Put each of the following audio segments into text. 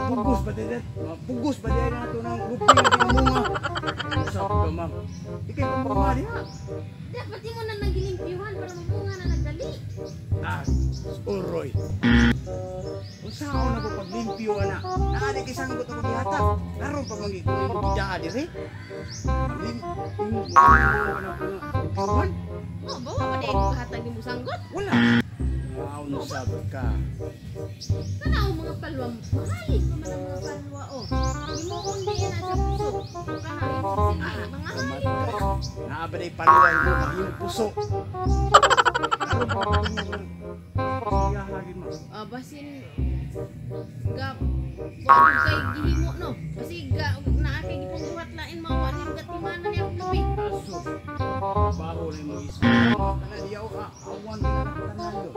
Mapugos ba din? Mapugos ba din nato ng lupi nga munga? Unsa ka, ma'am? Di kay pamunga diha. Dapat imo na nang gilimpyuhan para mamunga na nagdali. Ah, uroy. Unsaon ako paglimpyo ana? Naa di kay sanggot ako gihatag. Karon pa man gid ko gidaa diri. Limpyuhan? Oh, bawa pa di ko kahatag nimo sanggot. Wala. Wow, sab ka. Kana ang mga palwa, mahalin pa man ang mga palwa oh. Himuon di na sa puso. Kana imong silbi, mga halin. Naa ba day paluan ko mahimo puso. Karon pa man gid ko mo. Ah, basin ga wa kay gihimo no. Basi ga naa kay gipangbuhat lain mao ani gatimanan ni akong lubi. Aso. Baho na imong isip. Kana diyaw ka awan na tanan do.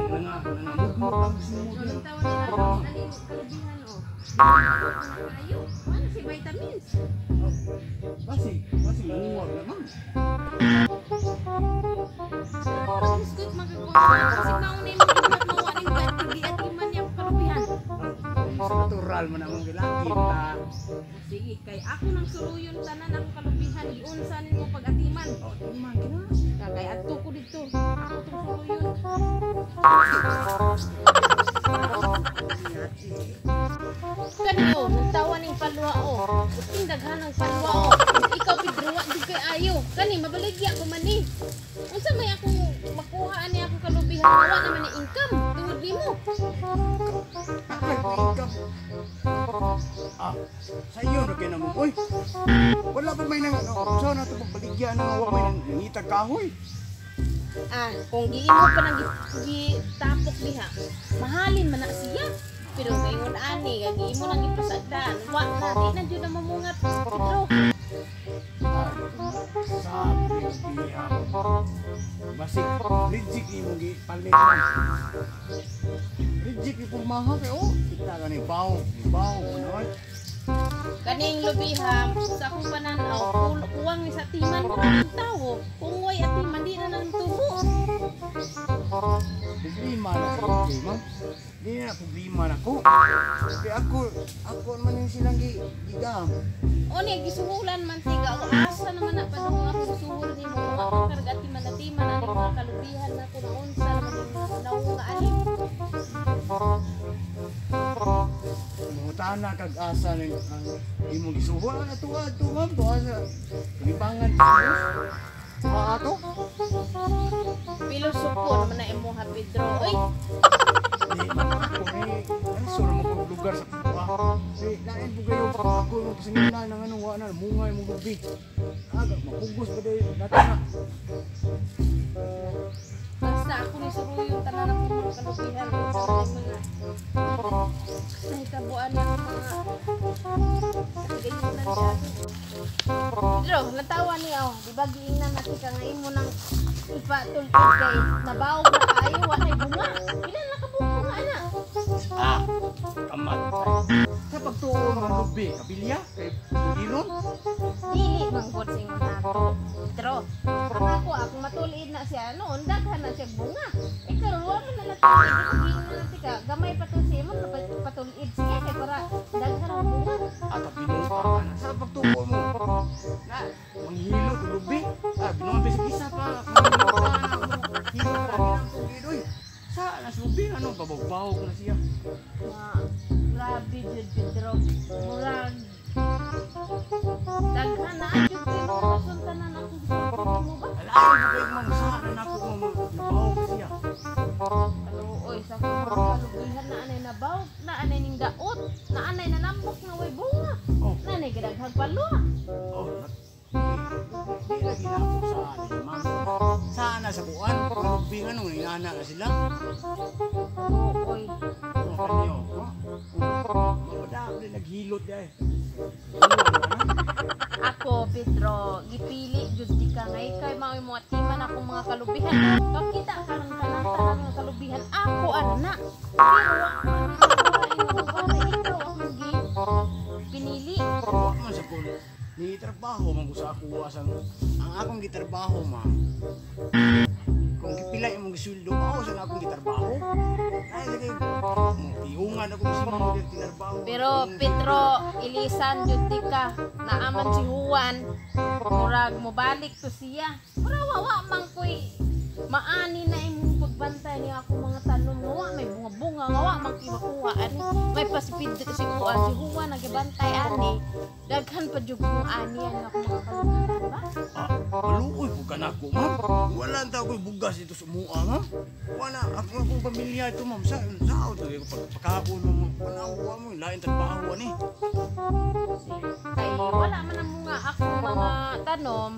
Nanga nanga mugmog ang No, simod. lantawan nila aning kalubihan oh. Ayo, ano si vitamins? Basi, basi manguwag na ma'am. Biskuit magagawa kasi mauna yung mga mawa ning giatiman niya kalubihan. Sa natural man among gilaki ta. Sige, kay ako nang suruyon tanan ang kalubihan giunsa nimo pag-atiman. Oh, man kina. Kay adto ko didto. Ako tong suruyon. Kani oh, nagtawa ning palwa oh. Puting daghan ang palwa oh. Ikaw Pedro, wa jud kay ayo. Kani mabaligya ko man ni. Unsa may akong makuha ani akong kalubihan, wa naman ni income tungod nimo. Ah, sa iyo na kay namo. Oy. Wala pa may nang sa na to pagbaligya na wa may nangitag kahoy. Ah, kung giimo pa nang gitapok diha, mahalin man na siya. Pero ngayon ani, kay giimo nang gipasagdan, wa na di na jud na mamunga Pedro. Ah, sabi biya. Basi legit nimo gi palit man. Legit ni pormaha kay oh. Kita ka ni bawo, bawo mo. Kaning lubiha sa akong pananaw, kuwang ni sa timan mo ang tawo. Kung way atiman di na nang tubo. Problema na sa problema. Di na problema na ko. Kaya ako, ako man yung silang gigam. O ni gisuhulan man tiga o asa naman na padung ako suhol nimo wa ka karga atiman atiman ani mga kalubihan na kung naunsa naman yung naunga ani. Mangutana kag asa ng ang imong gisuhol na tuwa to ma'am tuwa sa libangan sa ato. Pilosopo naman na imo ha Pedro. Oy, Di man ako ni ano sura mo kog lugar sa kuha. Di lain po kayo ako mo pasingilan ng ano wa na mungay mong lubi. Aga mapugos pa day nato na. Basta ako ni suruyon tanan akong mga kalubihan sa mga nahitabuan ng mga kagayunan siya. Pedro, lantawa niya oh, di ba giingnan natin ka nga imo nang ipatultol kay nabawog na kaayo wa nay bunga. Pila na ka bunga ana? Ah, kamat. Sa pagtuo mga lubi, kabilya kay iron. Dili man gud singon ato. Pedro, ang ako akong matulid na siya noon daghan na siya bunga. E karon wa man na natulid, di ba giingnan natin ka gamay pa to siya mo patulid siya kay para daghan ang bunga. At binuha na sa pagtuo mo. Na, manghilo to lubi. Ah, binuha sa kisa pa. Hilo pa rin ang tugid oy. Sa nas lubi ano babawbawog na siya. Ma, grabe jud Pedro. Murag daghan na jud kay mga rason tanan akong gisulti mo ba? Alam mo kay ma'am sa na nako mo nabawog siya. Kaluoy sa akong mga kalubihan na anay nabawog, na anay ning daot, na anay nanambok na way bunga. Oh, Na anay gadaghang palwa. oh. Di lagi na ako sa ani ma'am. Sana sa kuan, lubi ano ingana na sila. Kaluoy. Oh, kanyo. Oh. Mabada din naghilot di ay. Ako, Pedro, gipili jud di ka ngay kay mao'y mo atiman akong mga kalubihan. Kakita ka ng tanan-tanan nga kalubihan ako ana. Pero wa ko man ikaw akong gi pinili. Wa man sa kun. Ni trabaho man ko sa ako asang ang akong gitrabaho ma'am. Kung gipila imong gisweldo, mao sa na akong gitrabaho. Ay, lagi mo tiungan ako sa mo tinarbaho. Pero Pedro, ilisan jud di ka. Naaman si Juan. Murag mobalik to siya. Murag wa man koy maani na imong pagbantay ni ako mga tanom nga wa may bunga-bunga nga wa man koy makuha ani. May pa si Pedro si Juan, si Juan nagibantay ani. Daghan pa jud kong ani ang ako mga kalubihan ba? Ah, maluoy po ka na ako, ma'am. Wala na ako'y bugas dito sa mua, ma'am. Wala, ako akong pamilya ito, ma'am. Sa auto, pagkakaon, ma'am. Wala ako, mo, lain trabaho, ani. Kay wala man ang mga akong mga tanom.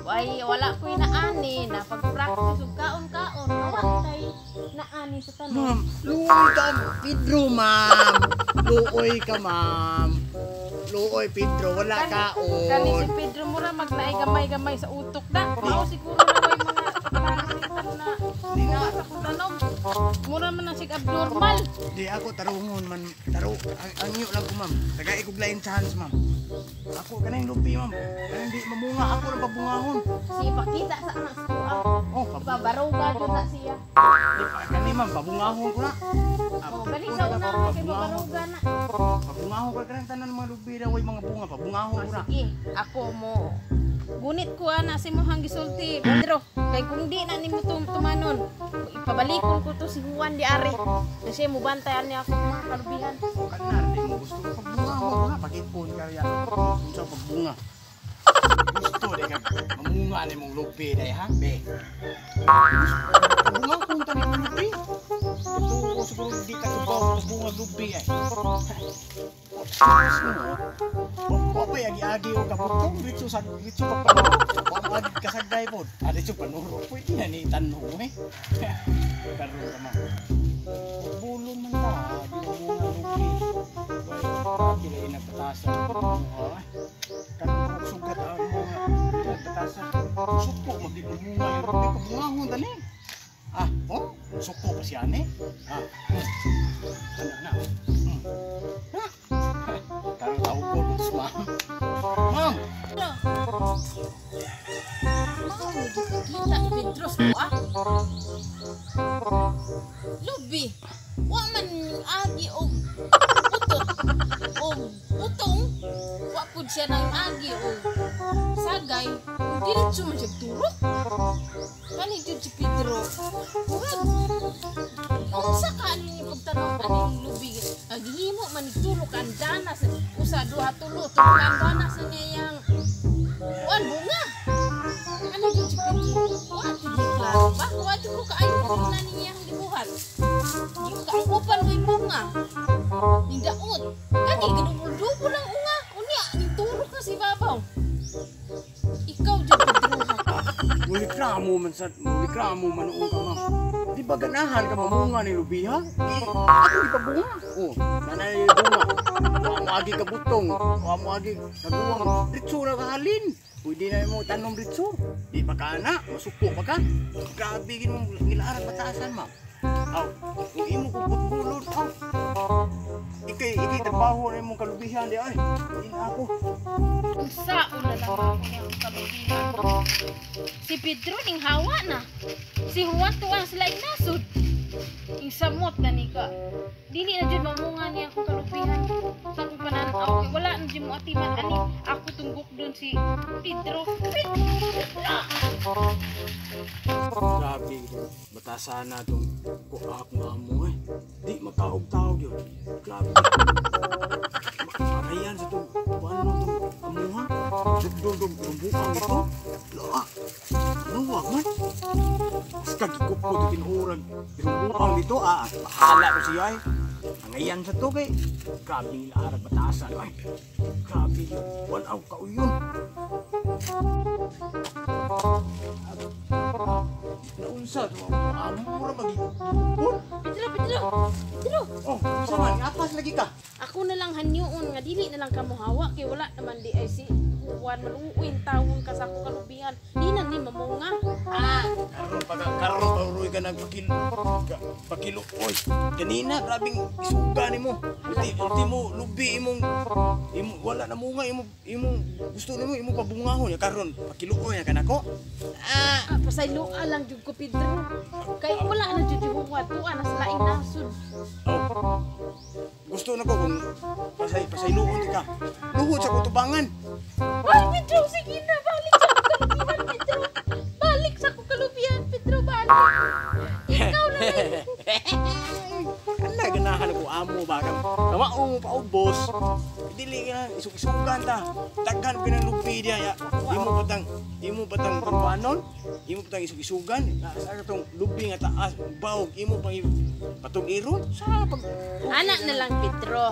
Ay wala ko'y naani na pag-practice og kaon-kaon wa kay naani sa tanom. Ma'am, luoy ka, Pedro, ma'am. Luoy ka, ma'am. Luoy, Pedro, wala kaon. Kani si Pedro mura magnaay gamay-gamay sa utok da. Mao siguro na way mga plano na Di na. sa akong tanom. Mura man ang sig abnormal. Di ako tarungon man, taro. Ang iyo lang ko, ma'am. Tagay ko lain chance, ma'am. Ako kanang lupi, ma'am. Kanang di mamunga ako ng pabungahon. Si pakita sa anak sa kuha. Oh, Ipabaruga jud na siya. Di pa kani, ma'am, pabungahon ko na. Ah, Oh, gani sa una kay babaruga na. Pabungahon ko kanang tanan mga lupi daw mga bunga, pabungahon ko na. Sige, ako mo. Gunit ko ana si mo gisulti, Pedro. Kay kung di na nimo tumanon, ipabalikon ko to si Juan di ari. Kasi mo bantayan niya ako mga kalubihan. O kanar, di mo gusto pabungahon ko na, pagipon kaya. Unsa pagbunga? Gusto di ka mamunga ni mong lupi day ha, be. Pabungahon ta ni mong lupi. Ito ko siguro di ka subaw pagbunga lupi ay. Wa pa agi-agi og kabutong ritso sa ritso pa pa. Wa mo agi kasagday pod. Ah, ritso panuro. Pwede na ni tanong eh. Karon ka man. Bulong man ta, di mo bunga lupi. Kila inagpatasa. Karon ko sugat ang mga nagpatasa. Suko magdi bunga yung lupi pabungahon tani. Ah, oh, suko pa siya ni. Ah. Ano na? Ha? Karon tawag ko ma'am. Ma'am, Mao ni gipakita Pedro sa kuha. Lubi, wa man agi og putot og putong, wa pud siya nang agi og sagay, diretso man siya turok. Kani jud si Pedro, murag unsa ka ani ni pagtanong aning lubi, gihimo man ni turok ang dana sa usa duha tulo turok ang dana sa niyang kuan bunga. Ano jud si Pedro? Wa jud ni klaro ba? Wa jud ko kaayo kung na niya ang gibuhat. Di ko kaangkopan ko yung bunga. Ning daot. Kani ginubol-dubol ang unga. Unya ning turok na si babaw. Ikaw jud Pedro ha. Mulikramo man sa mulikramo man noon ka ma'am. Di ba ganahan ka mamunga ni lubi ha? Ako di pa bunga. Oh, nanay bunga. Wa mo agi kabutong, wa mo agi kaguwang. Ritso na kahalin. Pwede na mo tanom ritso. Di pa ka na, masuko pa ka. Grabe gin mong ngilaran batasan ma'am. Aw, kung imo kong putbulon, aw. Ikay, ikay trabaho na imong kalubihan di ay. Di na ako. Unsaon na lang ako niyang kalubihan. Si Pedro ning hawa na. Si Juan tuwan sila inasod. Ing samot na ni ka. Dili na jud mamunga niya akong kalubihan. Sa akong pananaw, kay wala na jud mo atiman ani. Ako tunggok dun si Pedro. Pedro! Grabe, batasan na itong akong amo eh. Di makaog-taog yun. Grabe. Marayan sa itong, paano itong amuha? Dugdugdug, rumbukan ito. Laa, luwag man. Basta gikupot ito tinuurag. Rumbukan dito, ah, bahala ko siya eh. Angayan sa to kay. Grabe nila arag batasan ay. Grabe yun. Wala kauyon. Naunsa to amo mo ra magigupot. Pedro, Pedro! Pedro! Oh, unsa man apas lagi ka. Ako na lang hanyuon nga dili na lang kamo hawa kay wala naman di ay si Juan maluuin tawon ka sa akong kalubihan. Di na ni mamunga. Ah, Karon pa karon pa uroy ka nagpakilo ka, pakilo. Oy, ganina grabing isuga nimo. Ultimo lubi imong imo wala na munga imo imong gusto nimo imong pabungahon ya karon pakiluoy na kanako. Ah, pasayloa lang jud ko, Pedro. Kay wala na jud huwat tuwa na sa laing nasod. Oh. Gusto na ko kung pasayloon di ka. Luhod sa kutubangan. Ay, Pedro, sige na, balik sa akong kalubihan, Pedro. Balik sa akong kalubihan, Pedro, balik. Ikaw na lang. Kana ganahan ko amo ba kam. Kamao mo paubos. Dili ka isug-isugan ta. Daghan pa ng lupi diya ya. Imo patang kuanon, imo patang isug-isugan. Sa katong lupi nga taas bawog imo pang patug-iron sa pag Anak na lang, Pedro.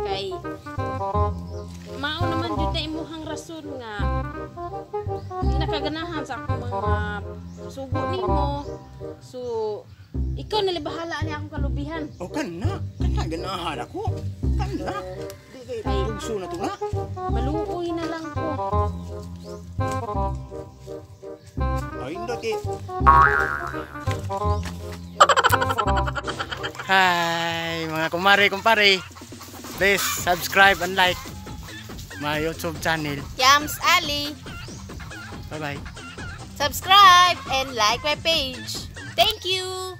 Kay mao naman jud na imuhang rason nga di nakaganahan sa akong mga sugo nimo. So, ikaw na lang bahala ni akong kalubihan. O kana, kana ganahan ako. Kana. Di kay bugso na to na. Maluoy na lang ko. Ay, hindi kay Hi mga kumare, kumpare. Please subscribe and like my YouTube channel. Yams Ali. Bye bye. Subscribe and like my page. Thank you.